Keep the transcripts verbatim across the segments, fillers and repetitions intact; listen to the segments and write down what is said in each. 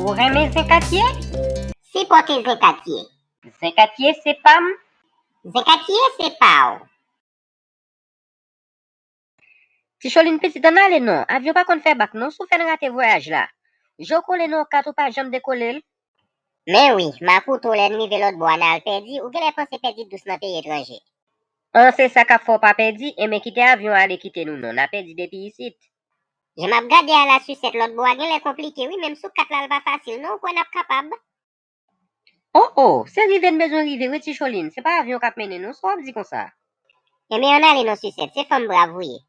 Ou renmen Zen Katye? Sipòte Zen Katye. Zen Katye se pa m. Zen Katye se pa w. Ti Cholin pitit, ann ale non. Avyon pa konn fè bak non, si w fè n rate vwayaj la. Je w kole nan yon kat, ou pa janm dekole l. Men wi, m ap koute w, lè n rive lòt bò a n al pèdi, ou genlè panse pèdi dous nan peyi etranje. An, se sa k ap fè w pa pèdi, enben kite avyon an ale kite nou non, n a pèdi depi isit. Jan m ap gade a la Sisèt, lòt bò a genlè konplike wi, menm sou kat la l pa fasil non, ou kwè n ap kapab? Oh oh, se rive n bezwen rive wi Ti Cholin, se pa avyon k ap mennen nou, sa w ap di konsa? Enben ann ale non Sisèt, se fanm brav ou ye.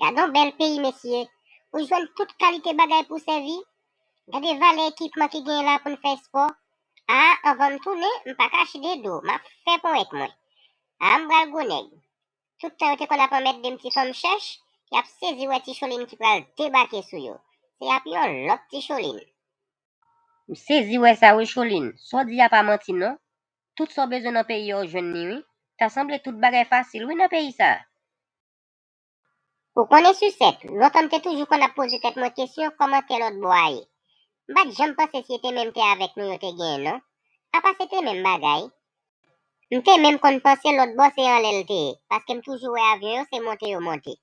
Gade yon bèl peyi, mesye. Ou jwenn tout kalite bagay pou sèvi. Gade valè ekipman ki genyen la pou n fè espò. A, anvan m tounen, m pa ka chite do, m ap fè ponyèt mwen. A, m pral gwo nèg. Tout tan yo te konn ap anmède m ti fanm chèch, y ap sezi wè Ti Cholin ki pral debake sou yo. Se ap yon lòt Ti Cholin. M sezi wè sa wi Cholin, sa w di a pa manti non. Tout sa w bezwen nan peyi a w jwenn li wi. Ta sanble tout bagay fasil wi nan peyi sa. Ou konnen Sisèt, lontan m te toujou konn ap poze tèt mwen kesyon kòman tè lòt bò a ye. M pa t janm panse si e te menm tè avèk nou yo te genyen non. Apa se te menm bagay? M te menm konn panse lòt bò se anlè l te ye, paske m toujou wè avyon yo se monte yo monte.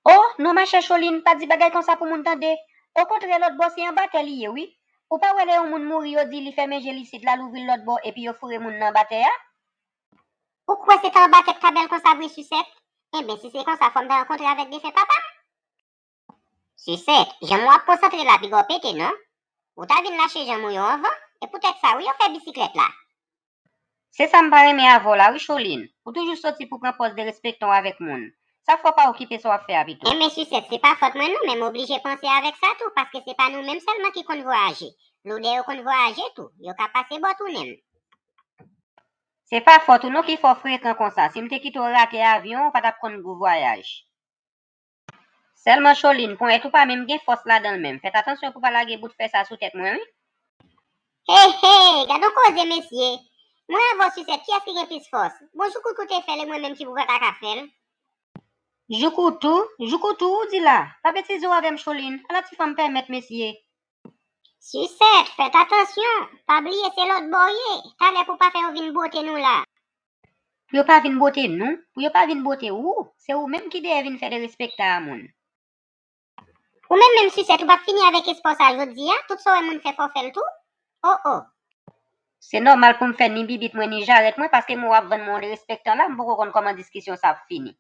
Oh, non machè Cholin, pa di bagay konsa pou moun tande. Okontrè, lòt bò se anba tè li ye wi. Ou pa wè lè yon moun mouri yo di li fèmen je l isit l al ouvri l lòt bò epi yo foure moun nan anba tè a? Ou kwè se te anba tèt kabèl konsa vre Sisèt? Enben si se konsa fò m ta rankontre avèk defen papa m. Sisèt, janm w ap konsantre la piga w pete non. Ou ta vin lache janm ou yo anvan, e poutèt sa wi yo fè bisiklèt la. Se sa m pa renmen avè w la wi Cholin. Ou toujou soti pou pran pòz derespektan w avèk moun. Sa fè w pa okipe sa w ap fè a pito. Enben Sisèt, se pa fòt mwen non, men m oblije panse avèk sa tou, paske se pa nou menm sèlman ki konn vwayaje. Loudè yo konn vwayaje tou, yo ka pase bò tou menm. Se pa fòt ou non ki fè w frekan konsa. Si m te kite w rate avyon an, ou pa t ap konn gou vwayaj. Sèlman Cholin, ponyèt ou pa menm gen fòs ladan l menm. Fèt atansyon pou w pa lage bout fè sa sou tèt mwen wi. He he, gad on koze mesye. Mwen avè w Sisèt, kiyès ki gen plis fòs? Bon, jouk ou tou te fè l e mwen menm ki pou pa ta ka fè l. Jouk ou tou? Jouk ou tou ou di la? Pa betize w avè m Cholin, ala ti fanm pèmèt mesye. Sisèt, fèt atansyon, pa bliye se lòt bò w ye, talè pou pa fè yo vin bwote nou la. Pou yo pa vin bwote nou, pou yo pa vin bwote ou, se ou menm ki dèyè vin fè derespektan a moun. Ou menm menm Sisèt, ou p ap fini avèk espò sa jodi a, tout sa w wè moun fè fò w fè l tou. Oh oh. Se nòmal pou m fè ni bibit mwen ni jarèt mwen, paske m wè w ap vann mwen yon derespektan la, m poko konn kòman diskisyon sa ap fini.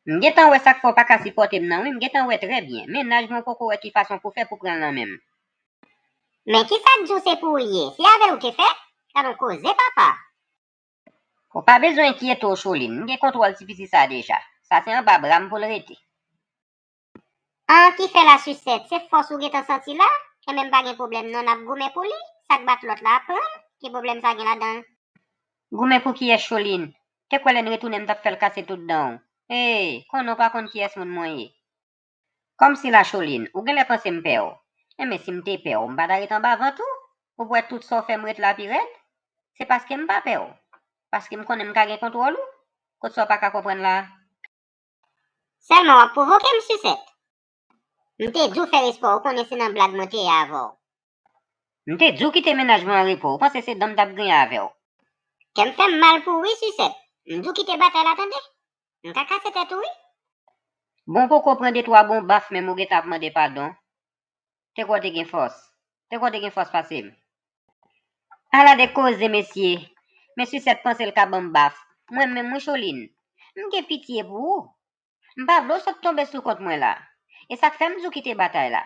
M gentan wè sa k fè w pa ka sipòte m nan wi, m gentan wè trè byen. Mennaj mwen w poko wè ki fason pou fè pou pran l nan men m. Men kisa k di w se pou w l ye? Se avè l ou te fè? Gad on koze papa. Ou pa bezwen enkyete w Cholin, m gen kontwòl ti piti sa deja. Sa se anba bra m pou l rete. An, ki fè la Sisèt, se fòs ou gentan santi la? Enben m pa gen pwoblèm non, n ap goumen pou li. Sa k bat lòt la ap pran l. Ki pwoblèm sa gen ladan l? Goumen pou kiyès Cholin? Te kwè lè n retounen m t ap fè l kase tout dan w. Ee, konnen w pa konn kiyès moun mwen ye. Kòmsi la Cholin, ou genlè panse m pè w. Enben si m te pè w, m pa ta ret anba vant ou? Ou p wè tout sa w fè m ret la pi rèd? Se paske m pa pè w. Paske m konnen m ka gen kontwòl ou. Kot sa w pa ka konprann la? Sèlman w ap pwovoke m Sisèt. M te di w fè respè w, ou konnen se nan blag mwen te ye avè w. M te di w kite mennaj mwen an repo, ou panse se dan m t ap griyen avè w. Kè m fè m mal pou w wi Sisèt. M di w kite batay la tande. M ka kase tèt ou wi. Bon poko pran de twa bon baf menm ou gentan ap mande padon. Te kwè w te gen fòs. Te kwè w te gen fòs pase m. Ala de koze mesye. Men Sisèt panse l ka ban m baf. Mwen menm wi Cholin. M gen pitye pou ou. M pa vle w sot tonbe sou kont mwen la. E sa k fè m di w kite batay la.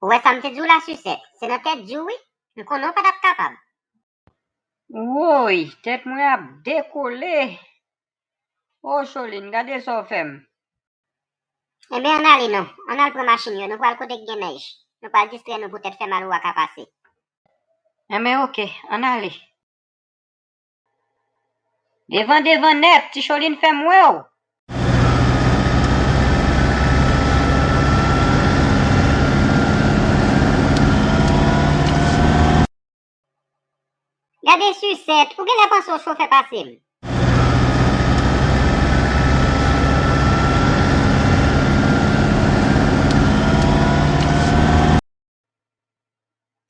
Ou wè sa m te di w la Sisèt, se nan tèt di w wi, m konnen w pa t ap kapab. Woy, tèt mwen ap dekole. O Cholin, gade sa w fè m. Enben ann ale non, ann al pran machin yo, nou pral kote k gen nèj. Nou pral distrè nou poutèt fè mal ou a ka pase. Enben oke, ann ale. Devan devan nèt, Ti Cholin fè m wè w. Sisèt, ou genlè panse w cho fè pase m.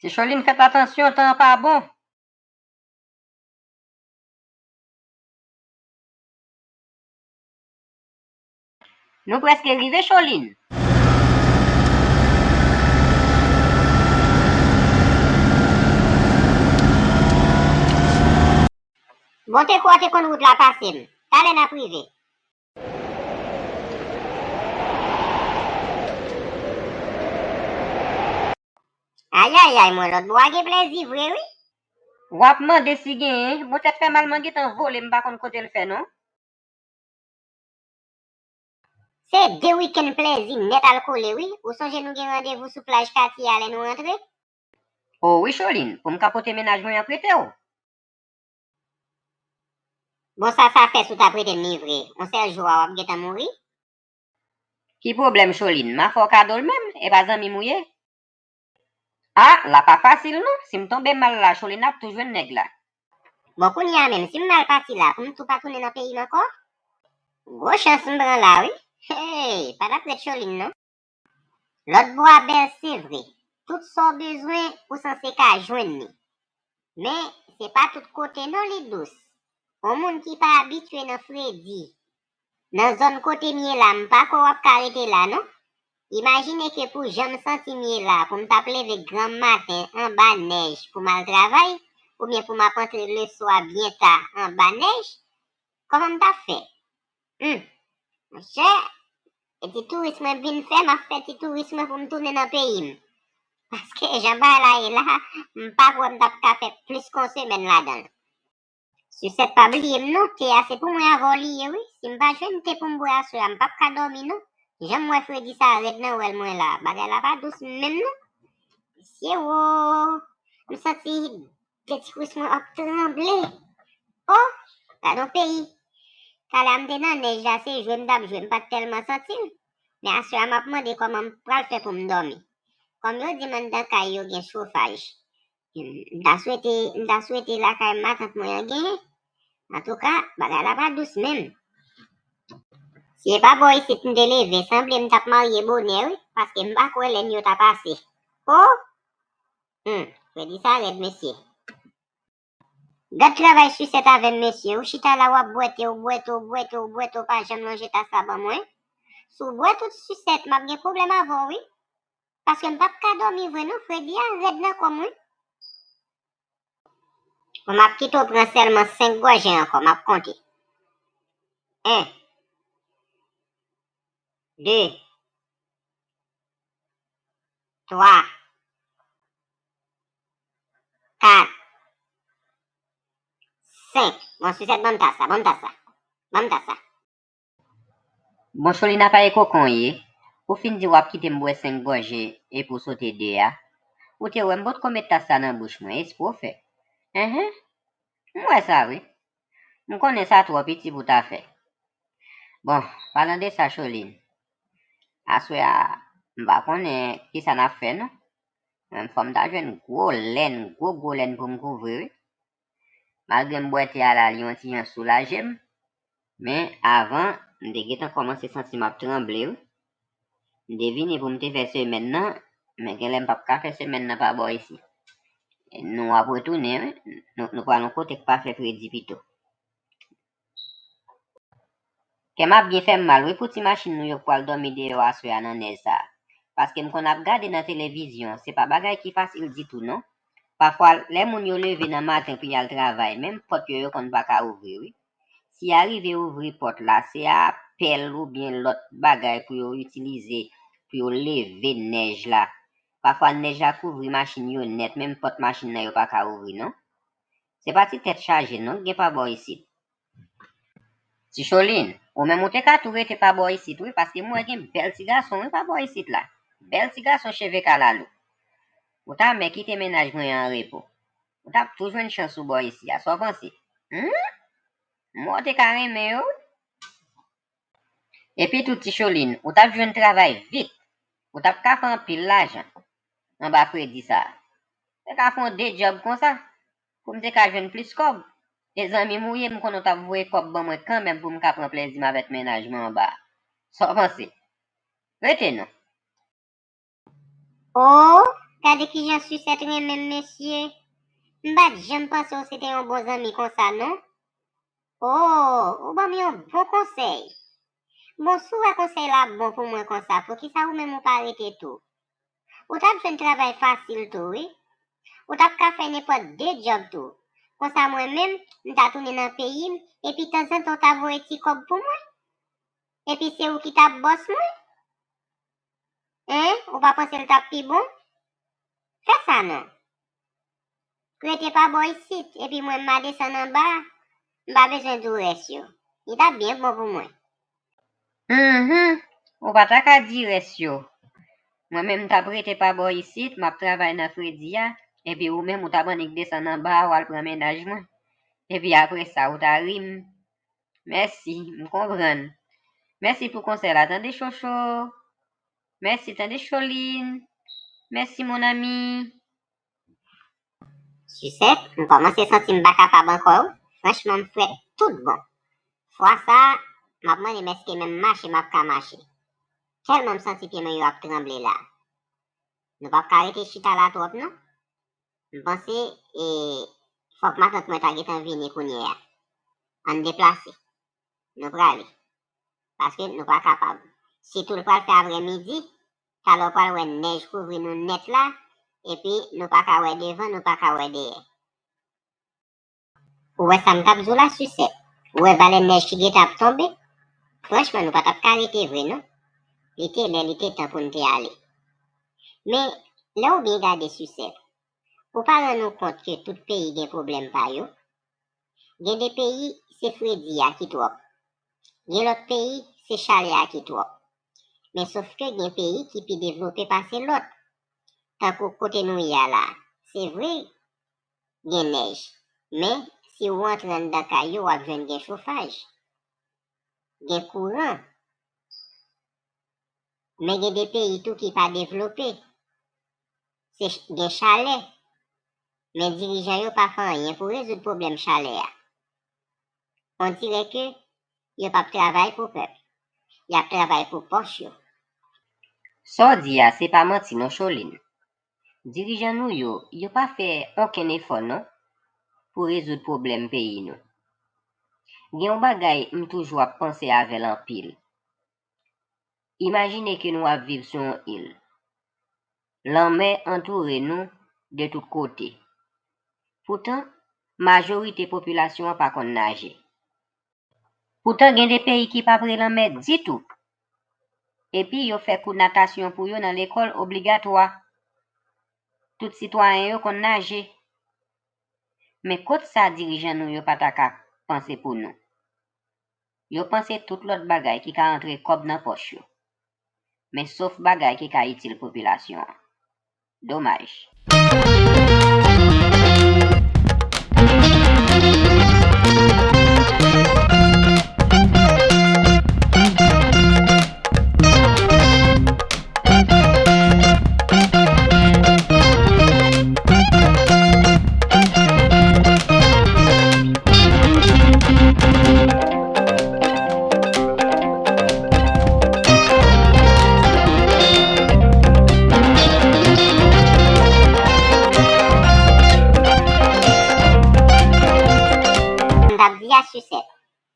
Ti Cholin, fèt atansyon, tan an pa bon. Nou prèske rive, Cholin. Bon, te kwè w te konn wout la pase m. Talè n ap rive. Ayayay, mwen lòt bò a gen plèzi vre, wi. W ap mande si genyen, bon tèt fè mal, mwen gentan vole, m pa konn kote l fè, non. Se de wikenn plèzi nèt al kole, wi. Ou sonje nou gen randevou sou plaj Katye a lè nou rantre? O wi, Cholin, pou m ka pote mennaj mwen an prete w. Bon, sa sa fè si w ta prete m li vre? Yon sèl jou a w ap gentan mouri? Ki pwoblèm, Cholin? M a fè w kado l menm, e pa zanmi m ou ye? A, la pa fasil non. Si m tonbe mal la, Cholin ap tou jwenn nèg la. Bon, kounye a menm, si m mal pati la, pou m tou pa tounen nan peyi m ankò? Gwo chans m pran la, wi. Hey, pa t ap ret Cholin non. Lòt bò a bèl, se vre. Tout sa w bezwen, ou sanse ka jwenn li. Men, se pa tout kote non li dous. Yon moun ki pa abitye nan fredi, nan zòn kote m ye la, m pa kwè w ap ka rete la non. Imajine ke pou jan m santi m ye la, pou m t ap leve granm maten anba nèj pou m al travay, oubyen pou m ap antre leswa byen ta anba nèj, kòman m t ap fè? Hum, monchè, e ti touris mwen vin fè, m ap fè ti touris mwen pou m tounen nan peyi m. Paske jan bagay la ye la, m pa kwè m t ap ka fè plis ke yon semèn ladan l. Sisèt, pa bliye m non, te a se pou mwen avè w li ye wi. Si m pa jwenn te pou m bwè aswè a, m p ap ka dòmi non. Jan m wè fredi sa rèd nan wèl mwen la, bagay la pa dous menm non. Mesye wo, m santi de ti kwis mwen ap tranble. O, gad yon peyi. Talè a m te nan nèj la, se jwe m t ap jwe, m pa t tèlman santi l. Men aswè a m ap mande kòman m pral fè pou m dòmi. Kòm yo di m anndan kay yo gen chofaj. M ta swete, m ta swete lakay matant mwen an genyen. Antouka, bagay la pa dous menm. Si e pa bò isit m te leve, sanble m t ap marye bonè wi, paske m pa kwè lè n yo ta pase. O! Hum, fredi sa rèd mesye. Gad travay Sisèt avè m mesye, ou chita la w ap bwète, ou bwète, ou bwète, ou bwète, ou pa janm lonje tas la ban mwen. Si w bwè tout Sisèt, m ap gen pwoblèm avè w wi. Paske m p ap ka dòmi vre non, fredi a rèd nan kò m wi. Bon, m ap kite w pran sèlman senk gòje ankò, m ap konte. En, de, twa, kat, senk. Bon, Sisèt, ban m tas la, ban m tas la. Ban m tas la. Bon, Cholin, apa e koken w ye? Ou fin di w ap kite m bwè senk gòje epi w sote de a. Ou te wè m potko met tas la nan bouch mwen, espre w fè. Enhen. M wè sa wi. M konnen sa twò piti pou w ta fè. Bon, palan de sa, Cholin, aswè a, m pa konnen kisa n ap fè non. Men fò m ta jwenn gwo lèn, gwo gwo lèn pou m kouvri wi. Malgre m bwè te a la, li yon ti jan soulaje m. Men avan, m te gentan kòmanse santi m ap tranble wi. M te vini pou m te fè semèn nan, men genlè m p ap ka fè semèn nan pa bò isi. Nou ap retounen wi. Nou, nou pral yon kote k pa fè fredi pito. Kè m ap byen fè m mal wi pou ti machin nou yo k pral dòmi deyò aswè a nan nèj sa a. Paske m konn ap gade nan televizyon, se pa bagay ki fasil ditou non. Pafwa, lè moun yo leve nan maten pou y al travay, menm pòt yo, yo konn pa ka ouvri wi. Si y arive ouvri pòt la, se a pèl oubyen lòt bagay pou yo itilize, pou yo leve nèj la. Pafwa, nèj la kouvri machin yo nèt, menm pòt machin nan yo pa ka ouvri non. Se pa ti tèt chaje non k gen pa bò isit. Ti Cholin, ou menm ou te ka tou rete pa bò isit wi, paske m wè gen bèl ti gason wi pa bò isit la. Bèl ti gason cheve kalalou. Ou ta mè kite mennaj mwen an repo. Ou t ap tou jwenn chans ou bò isi a, sa w panse? Hum? M wè w te ka renmen yo wi. Epi tou, Ti Cholin, ou t ap jwenn travay vit. Ou t ap ka fè anpil lajan anba fredi sa a. Te ka fè yon de djòb konsa. pou m te ka jwenn plis kòb. E zanmi m ou ye, m konnen w t ap voye kòb ban mwen kanmenm pou m ka pran plezi m avèk mennaj mwen anba a. Sa w panse? Rete non. O, gade kijan Sisèt renmen m, mesye. M pa t janm panse w se te yon bon zanmi konsa, non. O, ou ban m yon bon konsèy. Bon, si w wè konsèy la bon pou mwen konsa, poukisa ou menm ou pa rete tou? Ou t ap jwenn travay fasil tou, wi. Ou t ap ka fè nenpòt de djòb tou. Konsa mwen menm, m ta tounen nan peyi m, epi tanzantan w ta voye ti kòb pou mwen. Epi se ou ki t ap bòs mwen? Hein? Ou pa panse l t ap pi bon? Fè sa non. Rete pa bò isit, epi mwen m a desann anba a, m pa bezwen di w rès yo. Li t ap byen bon pou mwen. Hm, ou pa ta ka di rès yo. Mwen menm m t ap rete pa bò isit, m ap travay nan fredi a, epi ou menm ou t ap annik desann anba a, w al pran mennaj mwen. Epi apre sa, ou ta ri m. Mèsi, m konprann. Mèsi pou konsèy la, tande Chocho. Mèsi, tande Choline. Mèsi, mon ami. Sisèt, m kòmanse santi m pa kapab ankò, wi. Franchman, m frèt tout bon. Fwa sa a, m ap mande m èske menm mache m ap ka mache. Tèlman m santi pye mwen yo ap tranble la. Nou p ap ka rete chita la twòp, non. M panse, e, fòk matant mwen ta gentan vini kounye a. Ann deplase. Nou prale. Paske nou pa kapab. Sitou l pral fè aprèmidi, talè w pral wè nèj kouvri nou nèt la, epi nou pa ka wè devan, nou pa ka wè dèyè. Ou wè sa m t ap di w la, Sisèt? Ou wè valè nèj ki gentan ap tonbe? Franchman, nou pa t ap ka rete vre, non. Li te lè, li te tan pou n te ale. Men, lè w byen gade, Sisèt, ou pa rann ou kont ke tout peyi gen pwoblèm pa yo? Gen de peyi, se fredi a ki twòp. Gen lòt peyi, se chalè a ki twòp. Men sof ke gen peyi ki pi devlope pase lòt. Tankou kote nou ye a la, se vre, gen nèj. Men, si w antre anndan kay yo, w ap jwenn gen chofaj, gen kouran. Men gen de peyi tou ki pa devlope. Se ch-, gen chalè. Men dirijan yo pa fè anyen pou rezoud pwoblèm chalè a. On dirè ke yo p ap travay pou pèp. Y ap travay pou pòch yo. Sa w di a, se pa manti non, Choline. Dirijan nou yo, yo pa fè okenn efò non, pou rezoud pwoblèm peyi nou. Gen yon bagay m toujou ap panse avè l anpil. Imajine ke nou ap viv sou yon il. Lanmè antoure nou de tout kote. Poutan, majorite popilasyon an pa konn naje. Poutan, gen de peyi ki pa pre lanmè ditou. Epi, yo fè kou natasyon pou yo nan lekòl obligatwa. Tout sitwayen yo konn naje. Men kot sa dirijan nou yo pa ta ka panse pou nou? Yo panse tout lòt bagay ki ka antre kòb nan pòch yo. Men sof bagay ki ka itil popilasyon an. Domaj. M t ap di a Sisèt,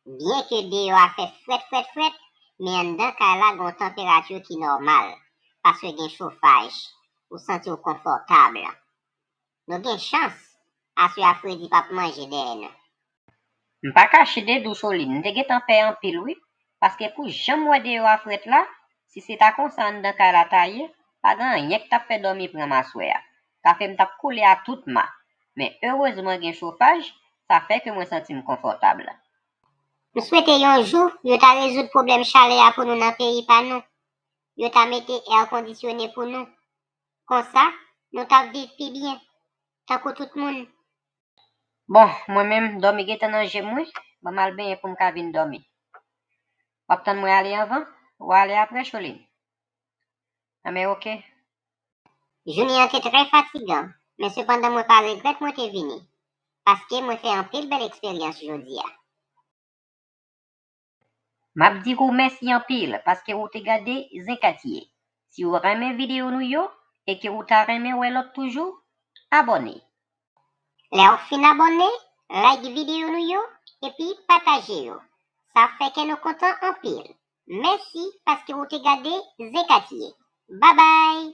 byen ke deyò a fè frèt, frèt, frèt, men anndan kay la gen yon tanperati ki nòmal, paske gen chofaj, ou santi w konfòtab. Nou gen chans, aswè a fredi p ap manje dèyè nou. M pa kache de di w, Choline, m te gentan pè anpil wi, paske pou jan m wè deyò a frèt la, si se ta konsa anndan kay la ta ye, pa gen anyen k t ap fè dòmi pran m aswè a. Kafe m t ap koule a tout ma. Men erezman gen chofaj, sa fè ke mwen santi m konfòtab. M swete yon jou, yo ta rezoud pwoblèm chalè a pou nou nan peyi pa nou. Yo ta mete èkondisyone pou nou. Konsa, nou t ap viv pi byen, tankou tout moun. Bon, mwen menm, dòmi gentan nan je m wi. Ban m al benyen pou m ka vin dòmi. W ap tann mwen ale anvan? W a ale apre, Choline? Anben, oke. Jounen an te trè fatigan, men sepandan mwen pa regrèt mwen te vini. paske mwen fè anpil bèl eksperyans jodi a. M ap di w mèsi anpil paske ou te gade Zen Katye. Si w renmen videyo nou yo e ke ou ta renmen wè lòt toujou, abòne. Lè w fin abòne, like videyo nou yo epi pataje yo. Sa ap fè kè nou kontan anpil. Mèsi paske ou te gade Zen Katye. Babay!